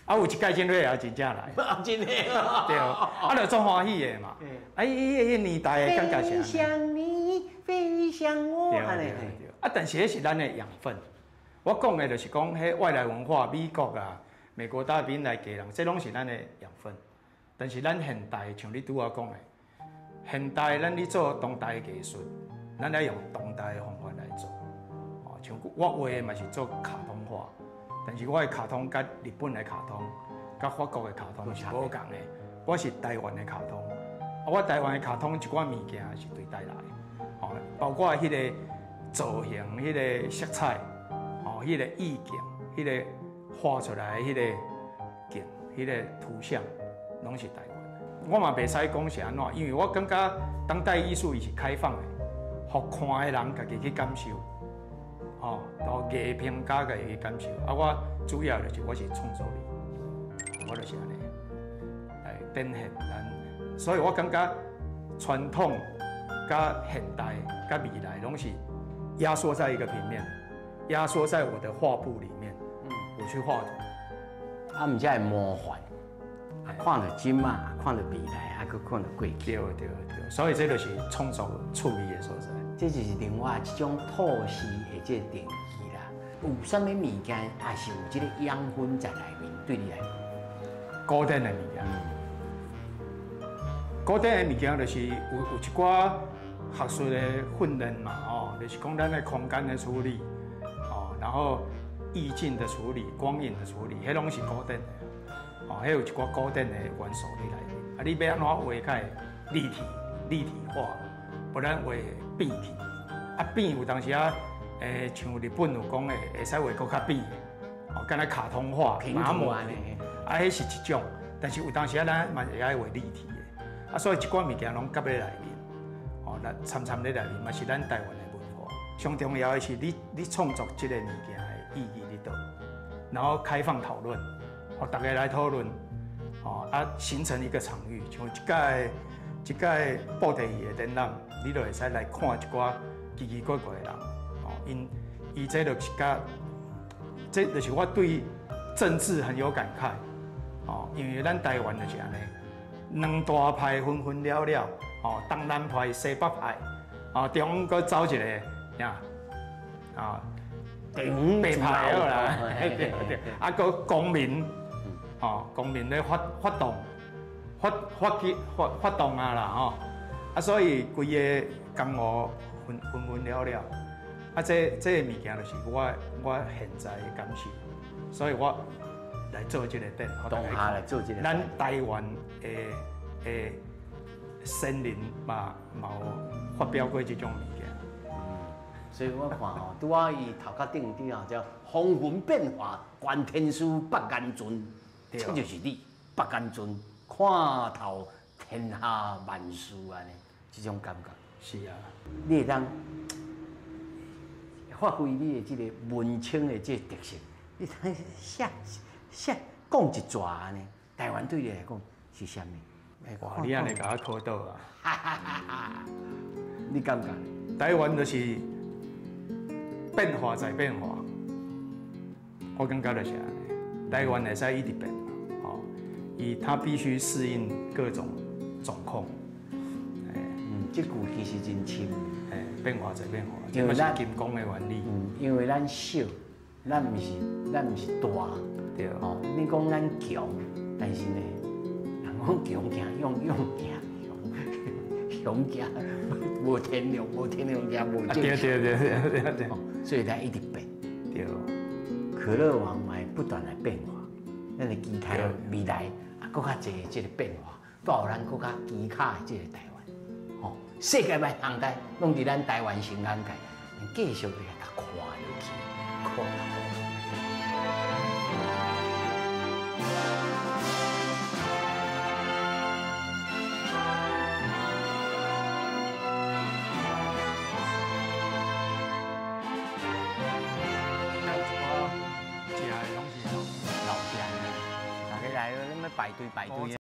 啊，有一擺精銳也真正來，真的，對，啊，就足歡喜的嘛。啊，伊彼年代的感覺是。飛向你，飛向我，對對對。啊，但是彼是咱的養分。我講的就是講，彼外來文化，美國啊，美國大兵來基隆，這攏是咱的養分。但是咱現代，像你拄仔講的，現代咱咧做當代的藝術，咱愛用當代的方法來做。哦，像我畫的嘛是做卡通畫。但是我的卡通佮日本的卡通、佮法國的卡通是無仝的。我是台灣的卡通，啊，我台灣的卡通一寡物件是對台來的，哦，包括彼個造型、彼個色彩、哦，彼個意境、彼個畫出來的彼個景、彼個圖像，攏是台灣的。我嘛袂使講是按怎，因為我感覺當代藝術伊是開放的，予看的人家己去感受。哦，到藝評家家己去感受。啊，我主要就是我是創作力，我就是按呢來展現咱。所以我感覺傳統、佮現代、佮未來，攏是壓縮在一個平面，壓縮在我的畫布裡面。我去畫圖。啊，毋才會魔幻，啊，看著今仔，看著未來，啊，閣看著過去。對對對，所以這就是創作趣味的所在。這就是另外一種透視的這個定義啦。有啥物物件，也是有這個養分在內面，對你來講？古典的物件。古典的物件就是有一寡學術的訓練嘛，哦，就是講咱的空間的處理，哦，然後意境的處理、光影的處理，彼攏是古典的，哦，彼有一寡古典的元素佇內面。啊，你欲按怎畫較會立體、立體化，無咱畫變去。啊，變有當時啊，像日本有講的，會使畫閣較變的，哦，敢若卡通畫、麻木按呢。啊，彼是一種，但是有當時啊，咱嘛會愛畫立體的。啊，所以一寡物件攏夾咧內面，哦，咱摻摻咧內面，嘛是咱台灣的文化。上重要的是你創作這個物件的意義佇佗，然後開放討論，予大家來討論，哦，啊，形成一個場域，像這屆布袋戲的展覽，你就會使來看一寡奇奇怪怪的人，哦，𪜶伊這就是佮，這就是我對政治很有感慨，哦，因為咱台灣就是按呢，兩大派分分了了，哦，東南派、西北派，哦，中央閣走一個，呀，啊，白牌啦，對對，啊，閣公民，吼，公民咧發發動，發發起發發動啊啦吼，啊，所以規个江湖紛紛紛了了，啊，這個物件就是我現在的感受，所以我來做這個展，當下來做這個。咱台灣的的先人嘛嘛有發表過這種物件。所以我看吼，拄仔伊頭殼頂頂吼叫風雲變化，觀天書北眼尊，這就是你北眼尊看透天下萬事按呢，這種感覺。是啊，你會當發揮你的這个文青的這个特色，你通寫寫講一逝按呢？台灣對你來講是啥物？哇，你按呢共我考倒啊！你感覺？台灣就是變化在變化，我感覺就是按呢。台灣會使一直變，吼，伊他必須適應各種狀況。嗯，這句其實真深。變化在變化，這嘛是金剛的原理。嗯，因為咱小，咱毋是大。對。哦，你講咱強，但是呢，人講強行勇勇行雄雄行，無天良，無天良行無正。對對對對對。所以咱一直變。對。可樂王嘛會不斷來變化，咱的期待未來啊，閣較濟這个變化，帶予咱閣較期待的這个台灣。吼，世界萬通台攏佇咱台灣新眼界，繼續來共看落去，看。排隊排隊。